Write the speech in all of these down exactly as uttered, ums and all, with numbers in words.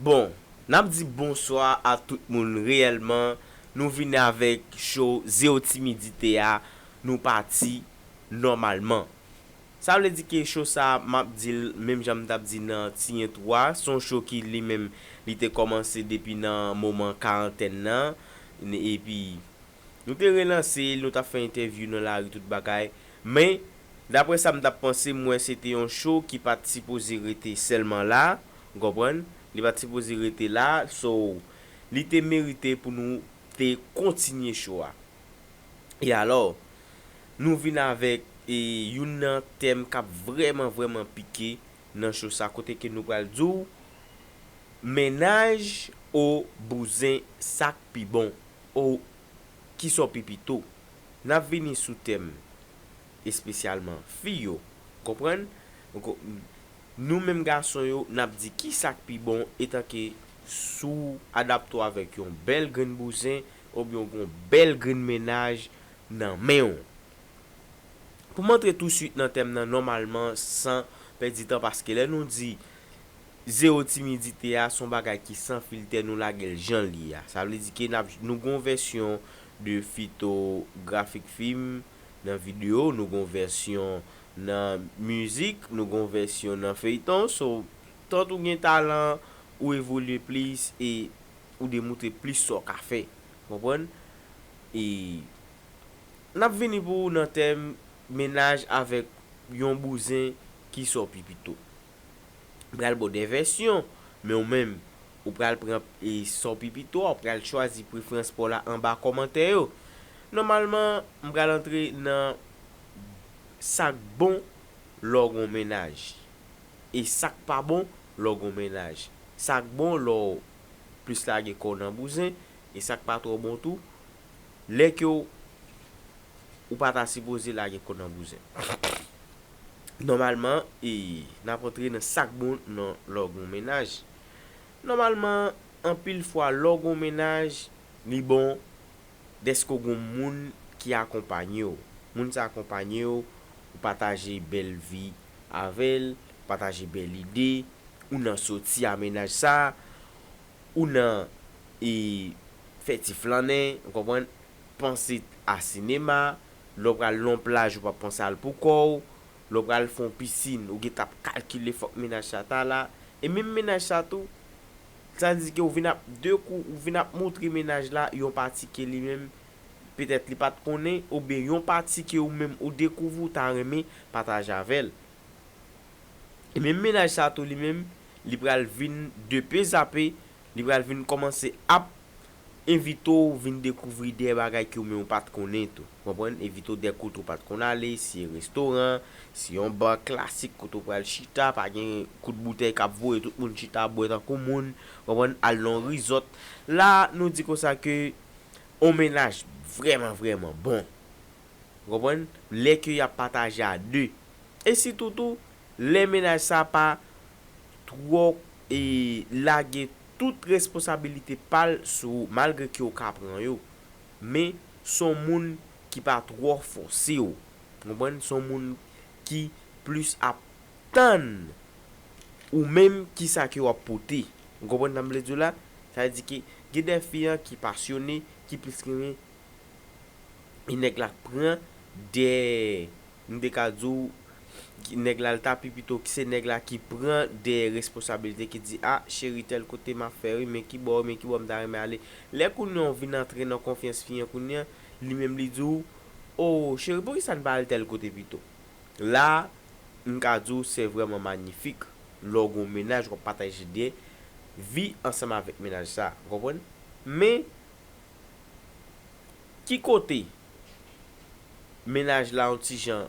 Bon, n ap di bonswa a tout moun reyèlman. Nou vini avèk show Zewo Timidite a, nou pati nòmalman. Sa vle di ke show sa a, m ap di l menm jan m t ap di nan ti entwo a, se yon show ki li menm, li te kòmanse depi nan moman karantèn nan, epi nou te relanse l, nou t ap fè entèvyou nan lari, tout bagay. Men, daprè sa m t ap panse, m wè se te yon show ki pa t sipoze rete sèlman la, w konprann? Li pa t sipoze rete la, so, li te merite pou nou te kontinye show a. E alò, nou vin avèk e, youn nan tèm k ap vrèman, vrèman pike nan show sa, kote ke nou pral di w, mennaj o bouzen, sa k pi bon, o kisa w pi pito. N ap vini sou tèm espesyalman fi yo, konprann? Donk, nou menm gason yo, n ap di kisa k pi bon, etan ke si w adapte w avèk yon bèl grenn bouzen, oubyen w gen yon bèl grenn mennaj nan men w. Pou m antre touswit nan tèm nan nòmalman, san pèdi tan, paske lè nou di Zewo Timidite a, se yon bagay ki san filtè, nou lage l jan l ye a. Sa vle di ke n ap, nou gen yon vèsyon de Fito Graphic Film nan videyo, nou gen yon vèsyon nan mizik, nou gen yon vèsyon nan feyton. So, tant ou gen talan, ou evolye plis e ou demoutre plis sa w ka fè. Konprann? E n ap vini pou ou nan tèm mennaj avèk yon bouzen, kisa w pi pito. M pral ba w de vèsyon, men ou menm, ou pral pran e sa w pi pito a, ou pral chwazi preferans pa w la anba kòmantè yo. Nòmalman, m pral antre nan sa k bon lè w gen yon mennaj, e sa k pa bon lè w gen yon mennaj. Sa k bon lè w plis lage kò w nan bouzen, e sa k pa twò bon tou, lè ke w, ou pa ta sipoze lage kò w nan bouzen. Nòmalman, e, n ap antre nan sa k bon nan lè w gen yon mennaj. Nòmalman, anpil fwa, lè w gen yon mennaj, li bon dèske w gen yon moun ki akonpanye w. Moun sa akonpanye w, ou pataje bèl vi avè l, pataje bèl ide, ou nan soti a mennaj sa, ou nan e, fè ti flannen, ou konprann, panse a sinema, lè w pral nan yon plaj ou p ap panse al pou kò w, lè w pral fè yon pisin, ou gentan ap kalkile fòk mennaj sa ta la, e menm mennaj sa tou, sa di ke ou vin ap dekou, ou vin ap montre mennaj la yon pati ke li menm, petèt li pa t konnen, oubyen yon pati ke ou menm ou dekouvri ou ta renmen pataje avè l. E menm mennaj sa tou li menm, li pral vin depezape, li pral vin kòmanse ap envite w vin dekouvri de bagay ke ou menm ou pa t konnen tou. Konprann? Envite w de kote ou pa t konn ale, si restoran, si yon ba klasik kote ou pral chita, pa gen kout boutèy k ap voye, tout moun chita bwè tankou moun, konprann? Al nan yon resort. La, nou di konsa ke yon mennaj vrèman, vrèman bon. Ou konprann? Lè ke y ap pataje a de. E sitou tou, lè mennaj sa pa twò e lage tout responsabilite pa l sou ou, malgre ke w ka pran yo. Men, s on moun ki pa twò fòse w. Ou konprann? S on moun ki plis ap tann ou menm kisa ke w ap pote. Ou konprann sa m vle di w la? Sa vle di ke gen de fi an ki pasyone, ki plis renmen e nèg la k pran de, m te ka di w, ki- nèg la l ta pi pito ki se nèg la ki pran de responsabilite, ki di, a, cheri, tèl kote m ap fè wi, men ki bò, men ki bò m ta renmen ale. Lè kounye a w vin antre nan konfyans fi an kounye a, li menm li di w, o, cheri, poukisa n pa al tèl kote pito? La, m ka di w, se vrèman manyifik. Lè w gen yon mennaj, w ap pataje de vi ansanm avèk mennaj sa, ou konprann? Men, ki kote mennaj la yon ti jan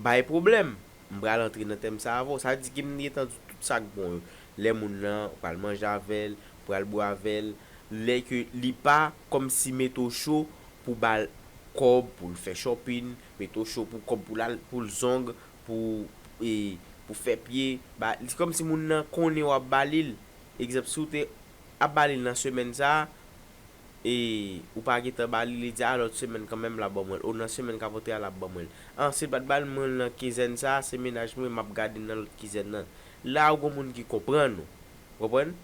bay pwoblèm? M pral antre nan tèm sa avè w. Sa di ke m gentan di tout sa k bon yo. Lè moun nan, ou pral manje avè l, ou pral bwè avè l. Lè ke li pa kòmsi mete w cho pou ba l kòb, pou l fè shopping, mete w cho pou kòb pou l al, pou l zong, pou, e, pou fè pye. Ba, li kòmsi moun nan konnen w ap ba li l. Egzanp, si w te ap ba li l nan semèn sa a, e ou pa gentan ba li, li di, a, lòt semèn kanmenm l ap ban mwen l, o nan semèn k ap antre a l ap ban mwen l. An, si l pa t ba mwen l nan kenzèn sa a, se mennaj mwen, m ap gade l nan lòt kenzèn nan. La, ou gen moun ki konprann ou. Konprann?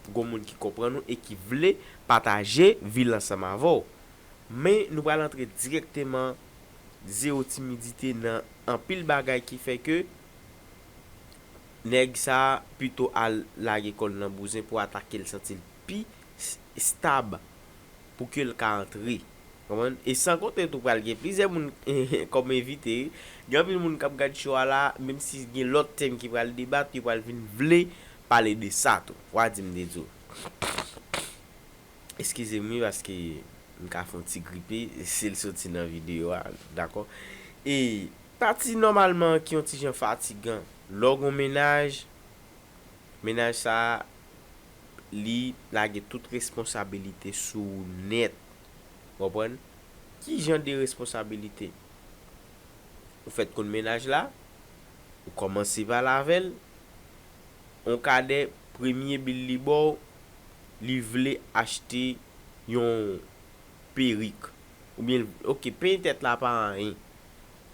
gon moun ki konprann ou e ki vle pataje vil ansanm avè w. Men nou pral antre dirèkteman zewo timidite nan anpil bagay ki fè ke nèg sa pito al lage kò l nan bouzen pou atake l santi l pi s- stab pou ke l ka antre. Konprann? E san konte tou pral gen plizyè moun kòm envite. Gen anpil moun k ap gad show a la, menm si gen lòt tèm ki pral debat, yo pral vin vle pale de sa tou. W a di m de di w. Eskize m wi, paske m ka fè yon ti gripe, si l soti nan videyo a, dakò? E pati nòmalman ki yon ti jan fatigan, lè w gon mennaj, mennaj sa a, li lage tout responsabilite sou ou nèt. Konprann? Ki jan de responsabilite? Ou fèt konn mennaj la, ou kòmanse pale avè l, on kadè, premye bil li ba w, li vle achte yon perik. Oubyen, ok, penyen tèt la pa anyen.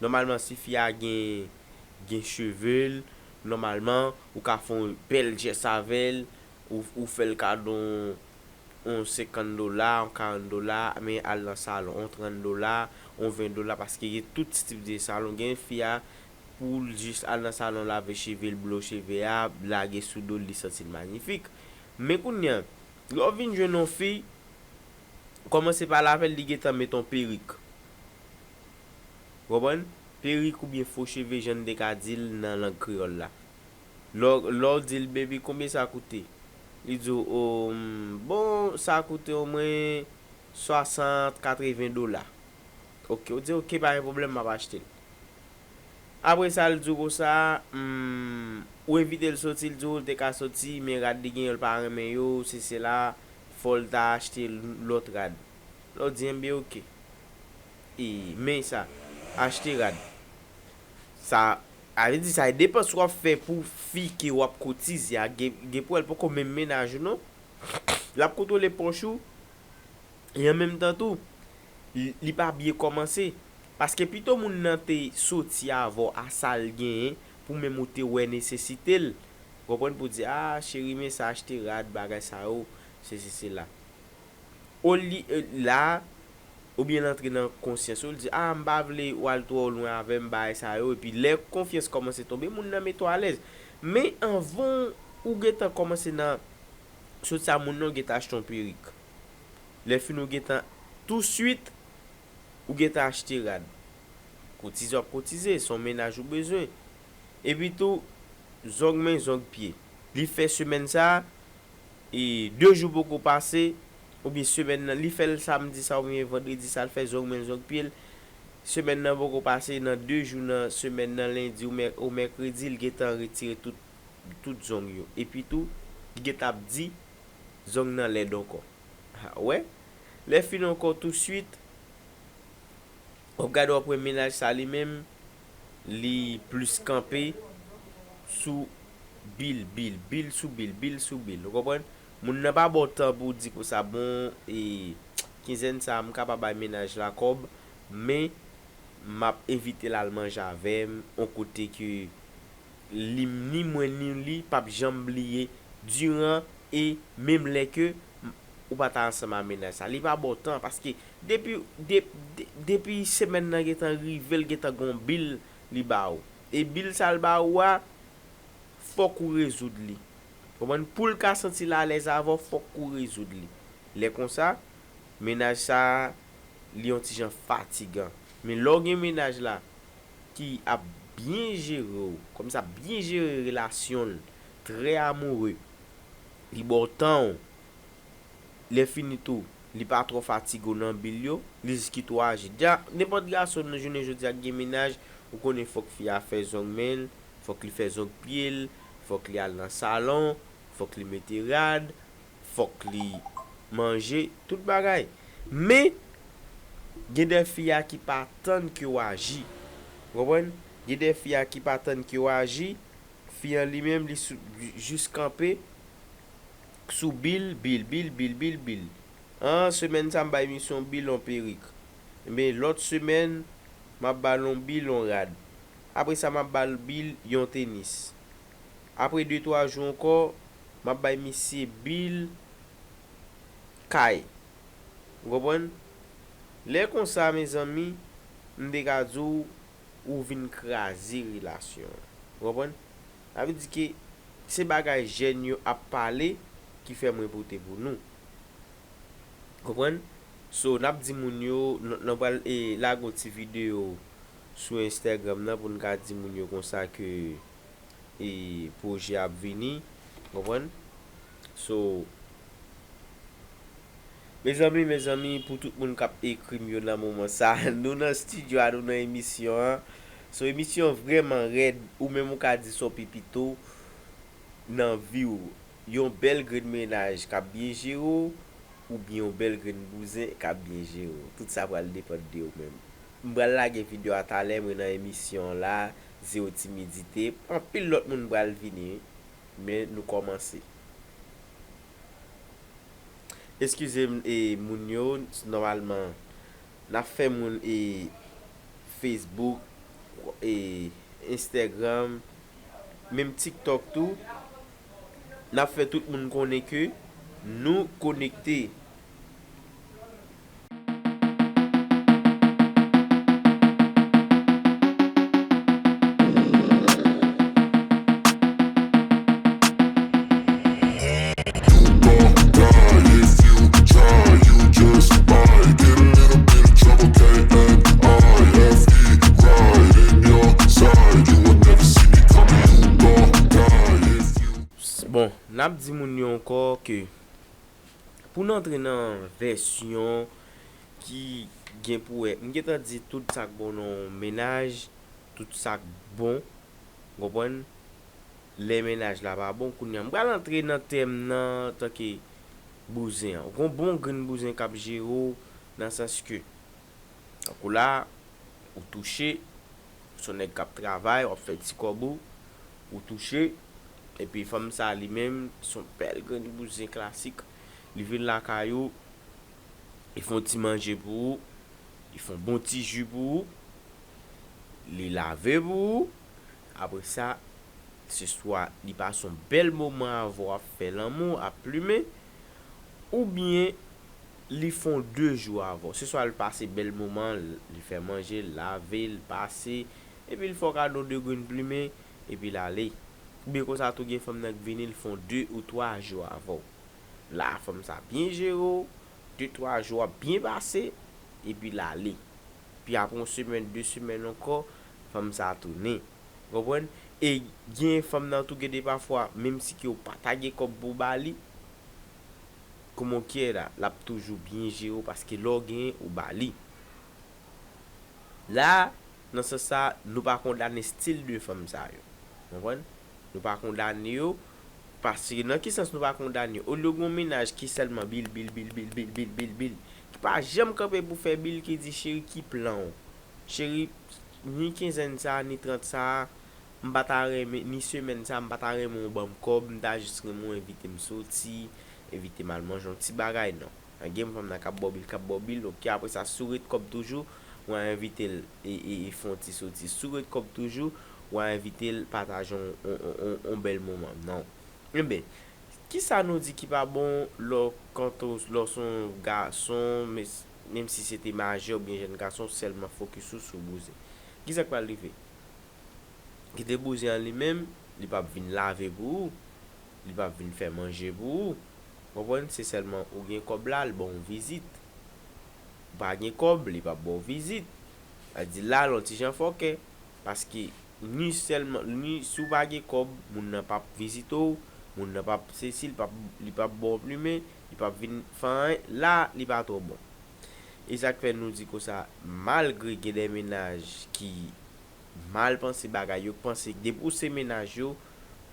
Nòmalman, si fi a gen, gen cheve l, nòmalman, ou ka fè yon bèl jès avè l, ou, ou fè l kado yon, yon senkant dola, yon karant dola, men al nan salon, yon trant dola, yon ven dola, paske gen tout tip de salon. Gen fi a, pou l jis al nan salon lave cheve l, blo cheve a, lage sou do l, li santi l manyifik. Men kounye a, lè w vin jwenn yon fi, kòmanse pale avè l, li gentan met yon perik. Ou konprann? Perik oubyen fo cheve, jan n te ka di l nan lang kreyòl la. Lè w, lè w di l, "Baby, konbyen sa koute?" Li di w, "O, m, bon, sa koute omwen swasant, katreven dola." Ok, ou di, "Ok, pa gen pwoblèm, m ap achte l." Apre sa, l di w konsa, hmm, ou envite l soti, l di w l te ka soti, men rad li gen yo, l pa renmen yo, se sela, fò l ta achte lòt rad. Lè w di, "Enben, ok." E, men sa, achte rad. Sa, sa vle di sa e depans w ap fè pou fi ke w ap koutize a, gen, gen pou wè l poko menm mennaj ou non. L ap kontwole pòch ou, e an menm tan tou, li, li pa byen kòmanse. Paske pito moun nan te soti avè w a sa l genyen, pou menm ou te wè nesesite l. Konprann pou di, "A, cheri, men sa, achte rad, bagay sa yo, sesi, sela." Olye, e, la, oubyen l antre nan konsyans ou, l di, "A, m pa vle w al twò lwen avè m, bagay sa yo." Epi lè konfyans kòmanse tonbe, moun nan mete w alèz. Men anvan ou gentan kòmanse nan sot sa, moun nan gentan achte yon perik. Lè fini ou gentan, touswit, ou gentan achte rad. Kotize w ap kotize, se yon mennaj ou bezwen. Epi tou, zong men, zong pye. Li fè semèn sa, e de jou poko pase, oubyen semèn nan, li fè l samdi sa oubyen vandredi sa, l fè zong men, zong pye l. Semèn nan poko pase, nan de jou nan semèn nan, lendi ou mè-, ou mèkredi, l gentan retire tout, tout zong yo. Epi tou, li gentan ap di, zong nan lèd ankò. Ha, wè? Lè fini ankò touswit, w ap gade w ap wè mennaj sa li menm, li plis kanpe sou bil, bil, bil sou bil, bil sou bil. Ou konprann? Moun nan pa ba w tan pou w di konsa, "Bon, e, kenzèn sa a, m ka pa bay mennaj la kòb, men m ap envite l al manje avè m, yon kote ke li, ni mwen ni li p ap janm bliye diran e menm lè ke m, ou pa ta ansanm a mennaj sa." Li pa ba w tan, paske depi, de, de, depi semèn nan gentan rive, l gentan gon bil li ba ou. E bil sa l ba ou a, fòk ou rezoud li. Konprann? Pou l ka santi l alèz avè w, fòk ou rezoud li. Lè konsa, mennaj sa a, li yon ti jan fatigan. Men lè w gen mennaj la ki ap byen jere w, kòmsi ap byen jere relasyon l, trè amoure, li ba w tan w, lè fini tou, li pa twò fatige w nan bil yo, li jis kite w aji. Dja, nenpòt gason nan jounen jodi a k gen mennaj, ou konnen fòk fi a fè zong men l, fòk li fè zong pye l, fòk li al nan salon, fòk li mete rad, fòk li manje, tout bagay. Men, gen de fi a ki pa tann ke w aji. Ou konprann? Gen de fi a ki pa tann ke w aji, fi an li menm, li sou, jis kanpe sou bil, bil, bil, bil, bil, bil. An, semèn sa, m bay misye yon bil, yon perik. Ebyen, lòt semèn, m ap ba l yon bil, yon rad. Apre sa, m ap ba l bil, yon tenis. Apre de, twa jou ankò, M ap bay misye bil kay. Ou konprann? Lè konsa, mezanmi, m te ka di w, ou vin kraze relasyon an. Ou konprann? Sa vle di ke se bagay jèn yo ap pale ki fè mwen pote pou nou. Konprann? So, n ap di moun yo, n, n pral, e, lage yon ti videyo sou Instagram nan pou n ka di moun yo konsa ke, e, pwojè ap vini. Konprann? So, mezanmi, mezanmi, pou tout moun k ap ekri m yo nan moman sa, nou nan estidyo a, nou nan emisyon an. So, emisyon vrèman rèd, ou menm ou ka di sa w pi pito nan vi w. Yon bèl grenn mennaj k ap byen jere w, oubyen yon bèl grenn bouzen k ap byen jere w. Tout sa pral depann de ou menm. M pral lage videyo a talè, mwen nan emisyon an la, Zewo Timidite. Anpil lòt moun pral vini, wi. Men nou kòmanse. Eskize m, e, moun yo, nòmalman, n ap fè moun, e, Facebook, e, Instagram, menm TikTok tou, n ap fè tout moun konnen ke nou konekte. Bon, n ap di moun yo ankò ke pou n antre nan vèsyon ki gen pou wè, m gentan di tout sa k bon nan yon mennaj, tout sa k bon, w konprann? Lè mennaj la pa bon, kounye a m pral antre nan tèm nan antanke bouzen an. Ou gon bon grenn bouzen k ap jere w nan sans ke, tankou la, ou touche, se yon nèg k ap travay, w ap fè ti kòb ou, ou touche, epi fanm sa li menm, se yon bèl grenn bouzen klasik, li vin lakay ou, li fè yon ti manje pou ou, li fè yon bon ti ji pou ou, li lave pou ou, apre sa, se swa li pase yon bèl moman avè w ap fè lanmou, ap plimen, oubyen li fè yon de jou avè w. Se swa li pase bèl moman, li fè manje, l lave, l pase, epi l fè w kado de grenn plimen, epi l ale. Oubyen konsa tou gen fanm nan k vini, l fè yon de ou twa jou avè w. La, fanm sa byen jere w, de twa jou ap byen pase, epi l ale. Pi apre yon semèn, de semèn ankò, fanm sa tounen. Konprann? E gen fanm nan tou gen de pafwa, menm si ke w pa ta gen kòb pou w ba li, kòman w ye la, l ap toujou byen jere w paske lè w genyen, ou ba li. La, nan sans sa, nou pa kondane stil de fanm sa yo. Konprann? Nou pa kondane yo, paske nan ki sans nou pa kondane yo? Olye w gen yon mennaj ki sèlman bil, bil, bil, ki pa janm kanpe pou fè bil, ki di, "Cheri, ki plan w? Cheri, ni kenzèn sa, ni trant sa, m pa ta renmen, ni semèn sa, m pa ta renmen w ban m kòb, m ta jis renmen w envite m soti, envite m al manje yon ti bagay, non." Gen fanm nan k ap ba w bil, k ap ba w bil, oke, apre sa, si w ret kòb toujou, w a envite l, e, e, e fè yon ti soti. Si w ret kòb toujou, w a envite l pataje yon, yon, yon, yon, yon bèl moman. Non. Enben, kisa nou di ki pa bon lè w, kanto, lè w se yon gason, men, menm si se te majè oubyen jèn gason, sèlman fokis ou sou bouzen? Kisa k pral rive? Kite bouzen an li menm, li p ap vin lave pou ou, li p ap vin fè manje pou ou. Konprann? Se sèlman ou gen kòb la, l ban w vizit. Ou pa gen kòb, li p ap ba w vizit. Sa di la, l yon ti jan fòkè. Paske ni sèlman, ni si w pa gen kòb, moun nan p ap vizite w, moun nan p ap sesi, li p ap, li p ap ba w plimen, li p ap vin fè anyen. La, li pa twò bon. E sa k fè nou di konsa, malgre gen de mennaj ki mal panse bagay yo, k panse depi w se mennaj yo,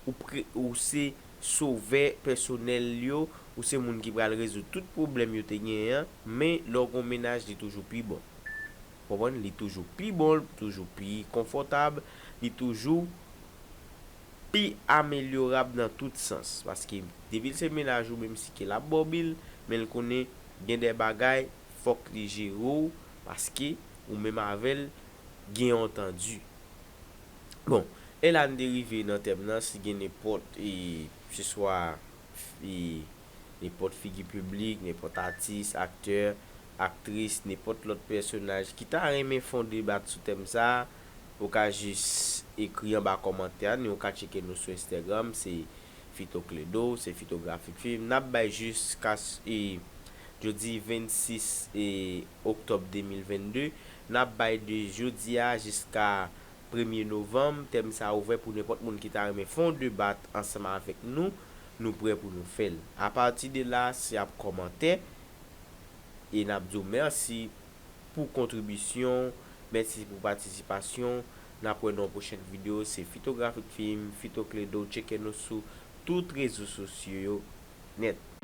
ou pre-, ou se sovè pèsonèl yo, ou se moun ki pral rezoud tout pwoblèm yo te genyen an, men lè w gon mennaj, li toujou pi bon. Konprann? Li toujou pi bon, li toujou pi konfòtab, li toujou pi amelyorab nan tout sans. Paske depi l se mennaj ou, menm si ke l ap ba w bil, men l konnen gen de bagay, fòk li jere w, paske ou menm avè l gen yon antandi. Bon, e la n te rive nan tèm nan, si gen nenpòt, e, se swa fi, nenpòt figi piblik, nenpòt atis, aktè, aktris, nenpòt lòt pèsonaj ki ta renmen fè yon deba sou tèm sa a, ou ka jis ekri anba kòmantè a, ni ou ka tcheke nou sou Instagram, se Fito Kledo, se Fitografik Film. N ap bay jiska s- e, jodi vennsis e, oktòb de mil vennde. N ap bay de jodi a jiska premye novanm. Tèm sa a ouvè pou nenpòt moun ki ta renmen fè yon deba ansanm avèk nou. Nou prè pou nou fè l. Apati de la, se ap kòmantè. E n ap di w mèsi pou kontribisyon, mèsi pou patisipasyon. N ap wè nan yon pwochèn videyo. Se Fitografik Film, Fito Kledo. Tcheke nou sou tout rezo sosyo yo nèt.